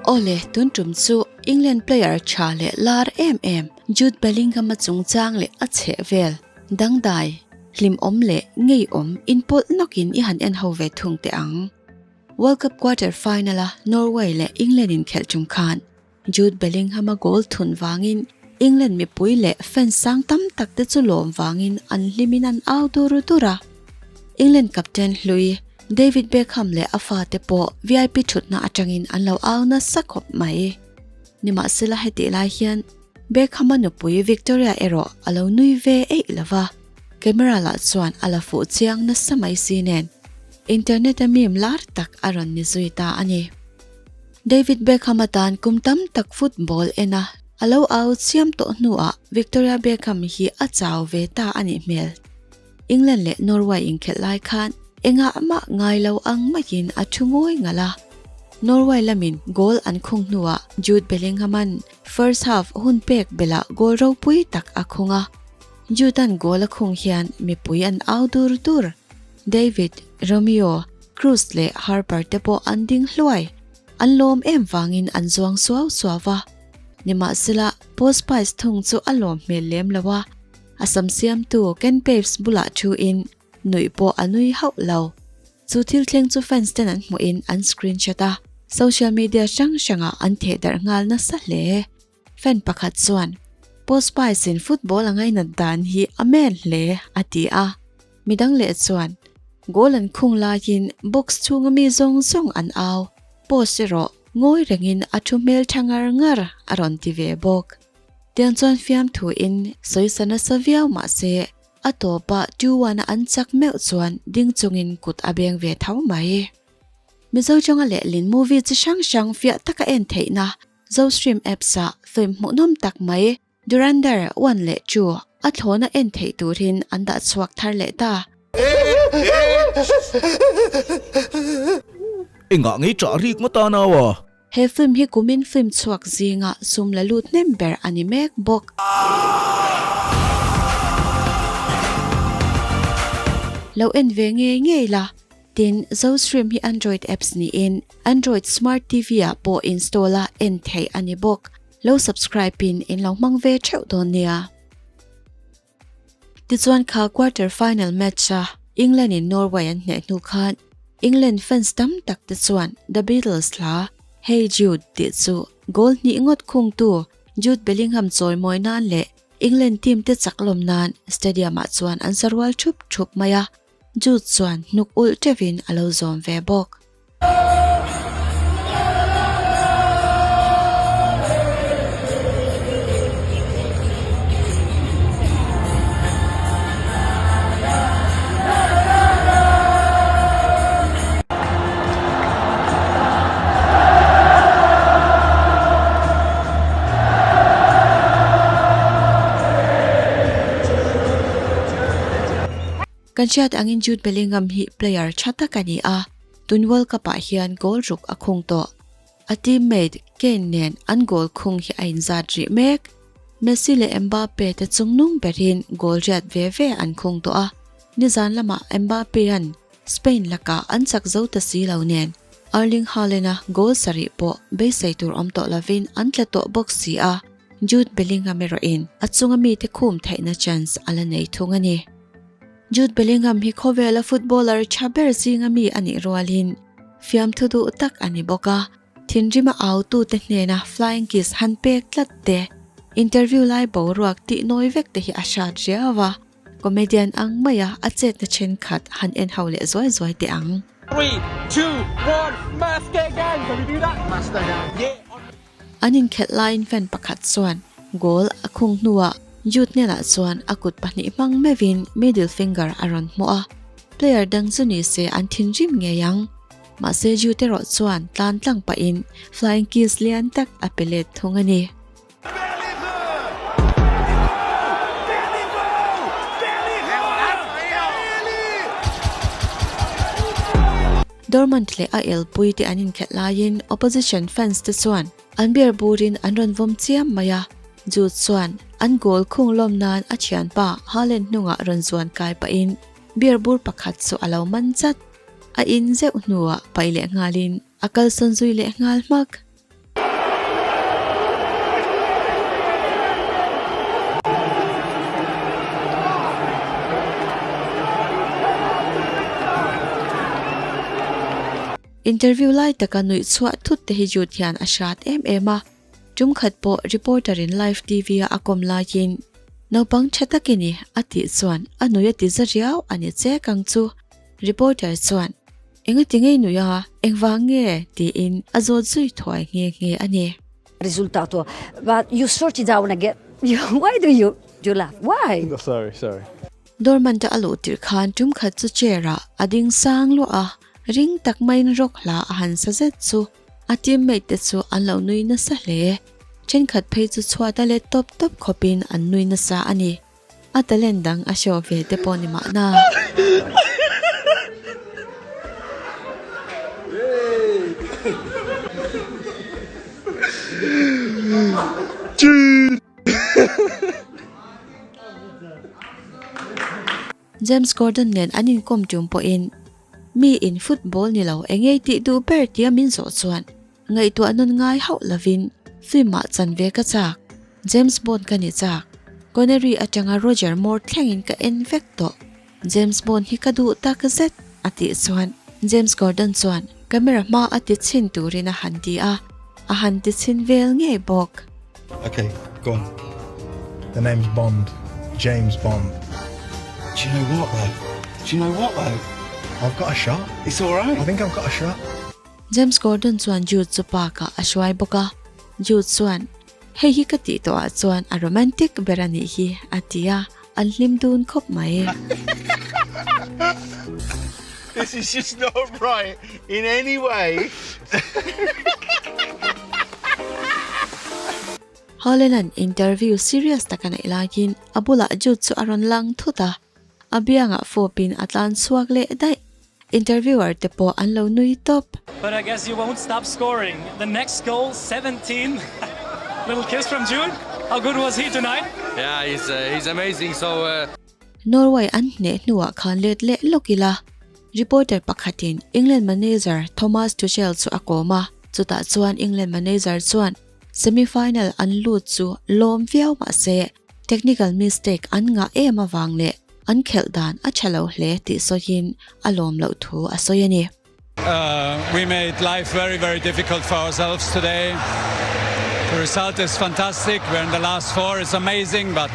Awle, tun tum chu England player tha leh lar em em Jude Bellingham-a chungchang leh a chheh vel dangdai, hlimawm leh ngeiawm inpawlh nawkin i han en ho ve thung teh ang. World Cup quarter final-a Norway leh England inkhelh tum khan Jude Bellingham-a goal thun vangin England mipui leh fans sang tam tak te chu lawm vangin an hlimin an au dur dur a. England captain hlui David Beckham leh a fate pawh VIP thutna atangin an lo au nasa khawp mai. Nimahsela hetih lai hian Beckham-a nupui Victoria erawh a lo nui ve eih lo va, camera lah chuan a la fuh chiang nasa mai si nen internet-a meme lar tak a rawn ni zui ta a ni. David Beckham atan kum tam tak football en a, a lo au chiam tawh hnuah Victoria Beckham hi a chau ve ta a nih hmel. England leh Norway inkhelh lai khan engah mah ngai lo ang maiin a thu ngawi ngalh a. Norway lamin goal an khung hnuah Jude Bellingham-a'n first half hun pek belah goal ropui tak a khung a. Jude-a'n goal a khung hian mipui an au dur dur. David, Romeo, Cruz leh Harper te pawh an ding hluai. An lawm em vangin an zuang suau suau va. Nimahsela, Paul Spice thung chu a lawm hmel lem lo a, a sam siamtu Ken Paves bulah thuin nuih pawh a nui hauh lo. Chu thil thleng chu fans ten an hmuhin an screenshot a, social media hrang hrangah an thehdarh nghal nasa hle. Fan pakhat chuan, Paul Spice in football a ngainat dan hi a men hle, a ti a. Midang leh chuan, Goal an khung laiin box chhunga mi zawng zawng an au, post erawh ngawi rengin a thu hmel tha ngar ngar, a rawn ti ve bawk. Tiang chuan fiamthuin sawisa nasa viau mah se, a tawpah 2-1 a an chak meuh chuan ding chungin kut a beng ve tho mai. Mizo changa lehlin movie chi hrang hrang fiah taka en theihna Zostream apps ah film hmuhnawm tak mai Durandar 1 leh 2 a thlawna en theih turin an dah chhuak thar leh ta. Engah ngei ṭah rik ngawt a nau a? He film hi kumin film chhuak zinga sum la lut hnem ber a ni mek bawk. Lo en ve ngei ngei la. Tin, Zostream hi Android apps niin Android Smart TV ah pawh install a en theih a ni bawk. Lo subscribe in in lo hmang ve theuh dawn nia. Tichuan kha quarter final match a England in Norway an hneh hnu khan England fans tam tak te chuan The Beatles hla Hey Jude tih chu goal hnih ngawt khungtu Jude Bellingham chawimawi nan leh England team te chak lawm nan stadium ah chuan an sa rual thup thup mai a. Jude chuan hnuk ulh teuhin a lo zawm ve bawk. Kan hriat angin Jude Bellingham hi player tha tak a ni a, tun World Cup ah hian goal ruk a khung tawh. A teammate Kane nen an goal khung hi a inzat rih mek. Messi leh Mbappe te chungnung berin goal riat ve ve an khung tawh a, nizan lamah Mbappe-a'n Spain lakah an chak zo ta si lo nen Erling Haaland-a goal sarih pawh beisei tur awm tawh lovin an tla tawh bawk si a, Jude Bellingham erawhin a chunga mite khum theihna chance a la nei thung a ni. Jude Bellingham hi khawvela footballer tha ber zinga mi a nih rualin fiamthu duh tak a ni bawk a, thinrima autute hnena flying kiss han pek tlat te, interview lai boruak tih nawi vek te hi a hrat riau a, comedian ang maia a chetna thenkhat han en ho leh zuai zuai teh ang. An inkhelh laiin fan pakhat chuan goal a khung hnuah Jude hnenah chuan a kut pahnih hmang meuhin middle finger a rawn hmuh a, player dang chu ni se an thinrim ngei ang. Mahse Jude erawh chuan tlan tlang pahin flying kiss lian tak a pe let thung a ni. Dormant leh a elpui te an inkhelh laiin opposition fans te chuan an beer burin an rawn vawm chiam mai a, Jude chuan an goal khung lawm nan a thianpa Haaland hnungah rawn zuan kai pahin beer bur pakhat chu a lo man chat. A in zeuh hnuah paih leh nghalin a kalsawn zui leh nghal hmak. Interview lai taka nuih chhuah thut te hi Jude hian a hrat em em a, tum khat pawh reporter in live TV a a kawm laiin naupang tha tak i ni a tih chuan a nui a ti za riau a ni chek ang chu. Reporter chuan Engati ngei nui a, engvang nge? tiin a zawt zui thuai nghe nghe a ni. Risultato but you sort it out again why do you do laugh why? Sorry sorry. Dormant a luh tirh khan tum khat chu chair ah a ding sang luah a, ring tak maiin rock hla a han sa zet chu a teammate te chu an lo nui nasa hle. Thenkhat phei chu chhuat a let tawp tawp khawpin an nui nasa a ni. A talent dang a show ve te pawh ni mahna. James Corden nen an inkawm tum pawhin mi in football ni lo engei tih duh ber tia min zawh chuan ngaihtuah nawn ngai hauh lovin film ah chan ve ka chak. James Bond ka ni chak. Connery atanga Roger Moore thlengin ka en vek tawh. James Bond hi ka duh tak zet a tih chuan James Corden chuan camera hma a ti chhin turin a han ti a, a han ti chhin vel ngei bawk. Ok, go on. The name's Bond, James Bond. Do you know what though? Do you know what though? I've got a shot. It's alright. I think I've got a shot. James Corden chuan Jude chu park ah a hruai bawk a, Jude chuan, Hei hi ka tih tawh ah chuan a romantic ber a nih hi, a ti a, an hlim dun khawp mai. This is just not right in any way. Haaland-a'n interview serious tak a neih laiin a bulah Jude chu a rawn lang thut a, a biangah fawpin a tlan chhuak leh daih. Interviewer te pawh an lo nui tawp. But I guess you won't stop scoring. The next goal, 17. Little kiss from Jude. How good was he tonight? Yeah, he's uh, he's amazing. So uh... Norway an hneh hnuah khan let leh lawk ila. Reporter pakhatin England manager Thomas Tuchel chu a kawm a, chutah chuan England manager chuan semi-final an lut chu lawm viau mahse Technical mistake an ngah em avang leh an khelh dan a tha lo hle tih sawiin a lawm loh thu a sawi a ni. We made life very very difficult for ourselves today. The result is fantastic. We're in the last four. It's amazing but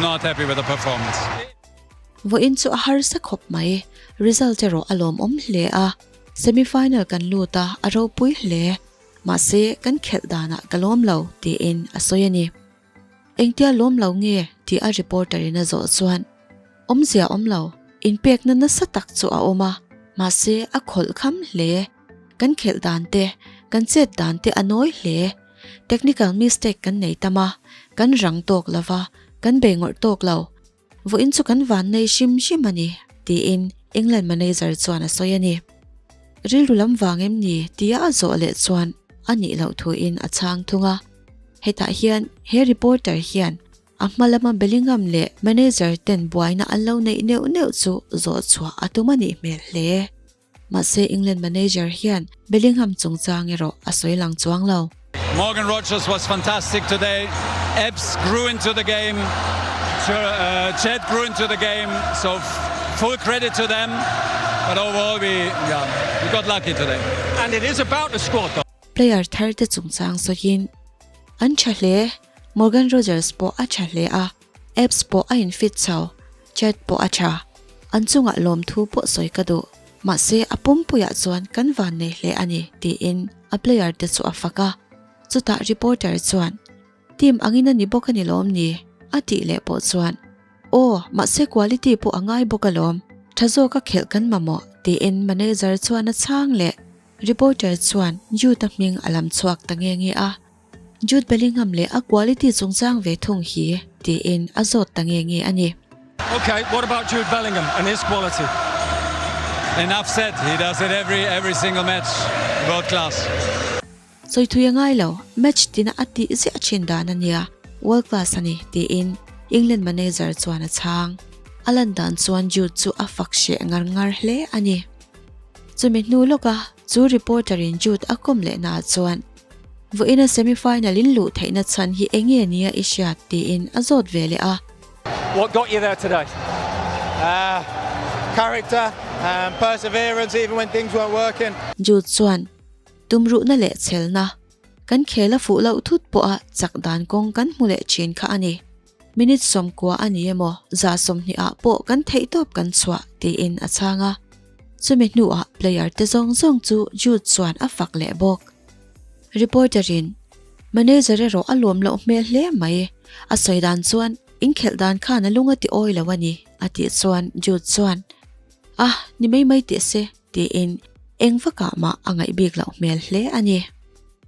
not happy with the performance. Vawiin chu a harsa khawp mai. Result erawh a lawmawm hle a. Semi final kan lut a, a ropui hle. Mahse, kan khelh danah ka lawm lo, tiin a sawi a ni. Engtia lawm lo nge tih a reporter in a zawh chuan, Awmzia awm lo, inpekna nasa tak chu a awm a, mahse a khawlh kham hle. Kan khelh dan te, kan chet dan te a nawi hle. Technical mistake kan nei tam a, kan rang tawk lo va, kan bei ngawrh tawk lo. Vawiin chu kan van nei hrim hrim a ni, tiin England manager chuan a sawi a ni. Rilru lam vang em ni tia a zawh leh chuan a nih loh thuin a chhang thung a. Hetah hian he reporter hian a hma lama Bellingham leh manager ten buaina an lo neih neuh neuh chu zawh chhuah a tum a nih hmel hle. Mahse England manager hian Bellingham chungchang erawh a sawi lang chuang lo. Morgan Rogers was fantastic today, Epps grew into the game, Chet grew into the game, so full credit to them, but overall we yeah we got lucky today. And it is about the squad though. Player thar te chungchang sawiin an tha hle, Morgan Rogers pawh a tha hle a, Epps pawh a infit chho, Chet pawh a tha. An chungah lawmthu pawh sawi ka duh. Mahse, a pumpuiah chuan kan van nei hle a ni, tiin a player te chu a fak a. Chutah reporter chuan, Team angin a ni bawk a ni lawm ni? a tih leh pawh chuan, Aw, mahse quality pawh a ngai bawk alawm. Tha zawka khelh kan mamawh, tiin manager chuan a chhang leh. Reporter chuan Jude-a hming a lam chhuak ta nge nge a. Jude Bellingham leh a quality chungchang ve thung hi tiin a zawt ta nge nge a ni. Ok, what about Jude Bellingham and his quality? Enough said, he does it every every single match, world class. Sawi thui a ngai lo, match tina a tih ziah thin dan a nia, world class a ni, tiin England manager chuan a chhang. A lan dan chuan Jude chu a fak hreh ngar ngar hle a ni. Chumi hnu lawka chu reporter in Jude a kawm lehnaah chuan Vawiina semi-final in luh theihna chhan hi eng nge nia i hriat tiin a zawt ve leh a. What got you there today? Ah. Character and perseverance even when things weren't working. Jude chuan tumruhna leh chhelna kan khel a fuh loh thut pawha chak dan kawng kan hmu leh thin kha a ni. Minute 90 a ni emaw 120 ah pawh kan theihtawp kan chhuah tiin a chhang a. Chumi hnuah player te zawng zawng chu Jude chuan a fak leh bawk. Reporter in Manager erawh a lawm loh hmel hle mai. A sawi dan chuan inkhelh dan khan a lung a ti awi lo a ni a tih chuan Jude chuan A ni mai mai teh se tiin eng vakah mah a ngaih bik loh hmel hle a ni.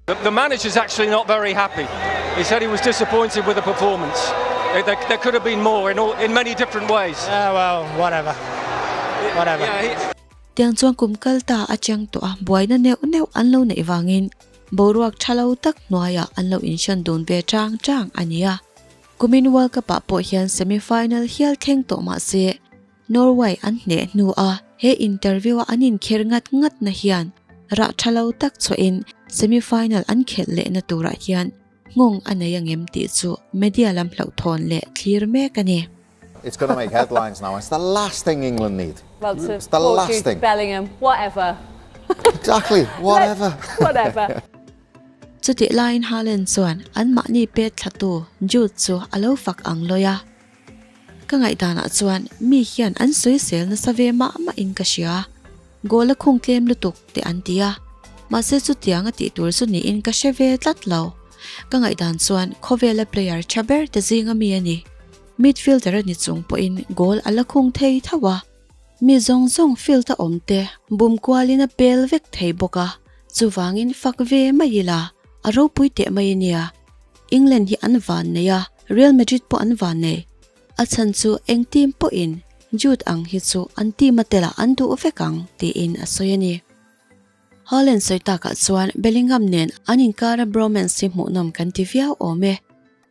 The manager's actually not very happy. He said he was disappointed with the performance. There, there could have been more in, all, in many different ways. Yeah, well, whatever. Whatever. Yeah, he... Tiang chuan kum kal ta a cheng tawh a, buaina neuh neuh an lo neih vangin boruak tha lo tak hnuaiah an lo inhran dun ve chang chang a ni a. Kumin World Cup ah pawh hian semi-final hial thleng tawh mah se, Norway an hneh hnu a he interview a an inkher ngat ngat na hian rah tha lo tak chhuahin semi-final an khelh lehna turah hian nghawng a nei angem tih chu media lam hlauhthawn leh thlir mek a ni. It's gonna make headlines now. It's the last thing England need. Well, to It's the poor last Jude thing. Bellingham, whatever. Exactly, whatever. Whatever. Chutih laiin Haaland chuan anmahni pet thlatu Jude chu a lo fak ang lawi a. Ka ngaihdanah chuan mi hian an sawisel nasa ve mah mah in ka hria. Goal a khung tlem lutuk te an ti a. Mahse chutiang a tih tur chu niin ka hre ve tlat lo. Ka ngaihdan chuan khawvela player tha ber te zinga mi a ni. Midfielder a ni chung pawhin goal a la khung thei tho a. Mi zawng zawng field a awm te bum kualin a pel vek thei bawk a, chuvangin fak ve mai ila a ropui teh mai a nia. England hi an van nei a, Real Madrid pawh an van nei. A chhan chu eng team pawhin Jude ang hi chu an team a telah an duh vek ang tiin a sawi a ni. Haaland sawi takah chuan Bellingham nen an inkara bromance hi hmuhnawm kan ti viau awm e.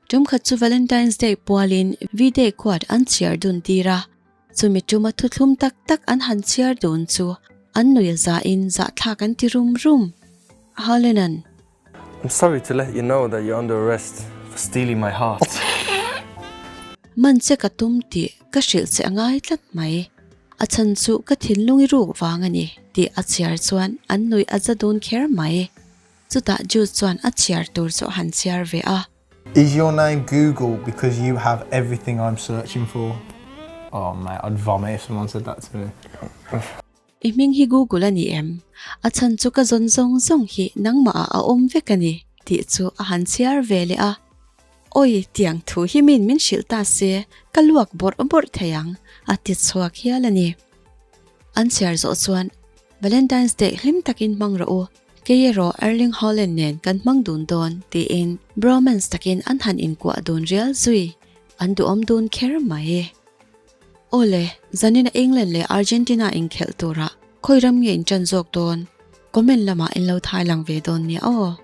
Tumkhat chu Valentine's Day pualin V-Day khuat an chhiar dun tir a, Chumi tuma thuthlum tak tak an han chhiar dun chu an nui a zahin zahthlak an ti rum rum. Haaland-a'n. I'm sorry to let you know that you're under arrest for stealing my heart. Man che ka tum tih ka hrilh che a ngai tlat mai. A chhan chu ka thinlung i ruk vang a ni tih a chhiar chuan an nui a za dun kher mai. Chutah Jude chuan a chhiar tur chu a han chhiar ve a. Is your name Google because you have everything I'm searching for? Oh mate, I'd vomit if someone said that to me. I hming hi Google a ni em? A chhan chu ka zawn zawng zawng hi nangmah ah a awm vek a ni tih chu a han chhiar ve leh a. Awi, tiang thu hi min min hrilh ta se, ka luak bawrh bawrh thei ang, a ti chhuak hial a ni. An chhiar zawh chuan Valentine's Day hlim takin hmang rawh u, Kei erawh Erling Haaland nen kan hmang dun dawn, tiin bromance takin an han inkuah dun rial zui. An duhawm dun kher mai. Awle, zanina England leh Argentina inkhelh turah khawi ram nge inṭan zawk dawn? Comment lamah in lo thai lang ve dawn nia aw.